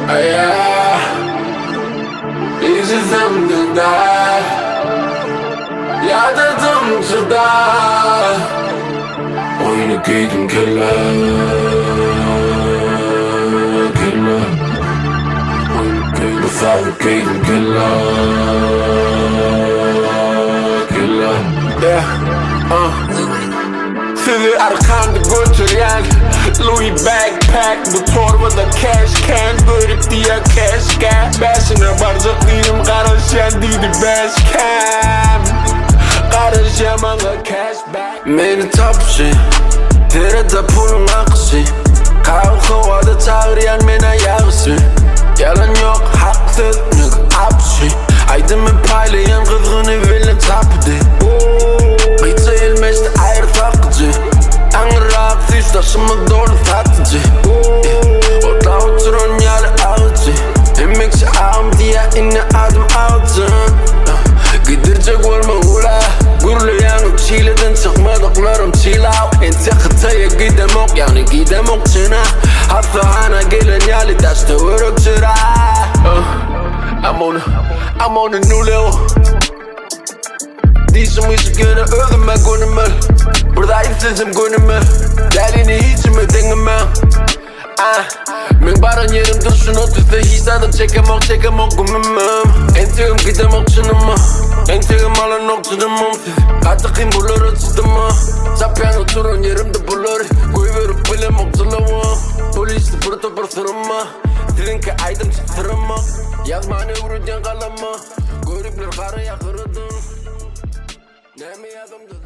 Yeah. Işitsem dünde Ýadadym juda Oýny geýdim kellä Kellä Oýny geýdim Bu sazy geýdim kellä Kellä Yeah uh. Sizi arkamda göterýän Louis backpack Bu torbada cash can Görüp diýýär cash gap Bäşine barjak diýdim garaşýan diýdi bäşkäm Garaşýan maňa cash back Meni tapyşy Serede puluň akyşy Kaw howada çagyrýan menä ýagyşy Ýalan ýok hak söz nigga apşy Aýdymy paýlaýan gyzgyny bilen çapydy Gyça ilmeçdi aýry sakyjy Aňryrak süýş daşymyz doly satyjy Otlap oturan ýaly agyjy Emekçi agam diýýä indi adym Agyjan Gidirjek bolma ula Gürleýäňiz çileden çykmadyklaram çilaw Entek Hytaýa gidemok ýagny gidemok çyna Hassahana gelen ýaly daş töwerek çyra I'm on a, I'm on a new level Dişim yşyk ýöne özüme gönümel Bir zat islesem gönüme Dälini hiçime deňeme Ah, Men baran ýerim durşuna düşse hiç zada çekemok çekemok gümümem Entegim gidemok çynyma Entegim alanok çydamam siz Gaty kyn bulara çydama Çapýan oturan ýerimde bulary Goýberip bilemok jylawa Polisde bir topar syryma Siziňki aýdymçy syrymak Ýazmany öwredýän galama Göripler garaýa gyradan Näme ýazamda.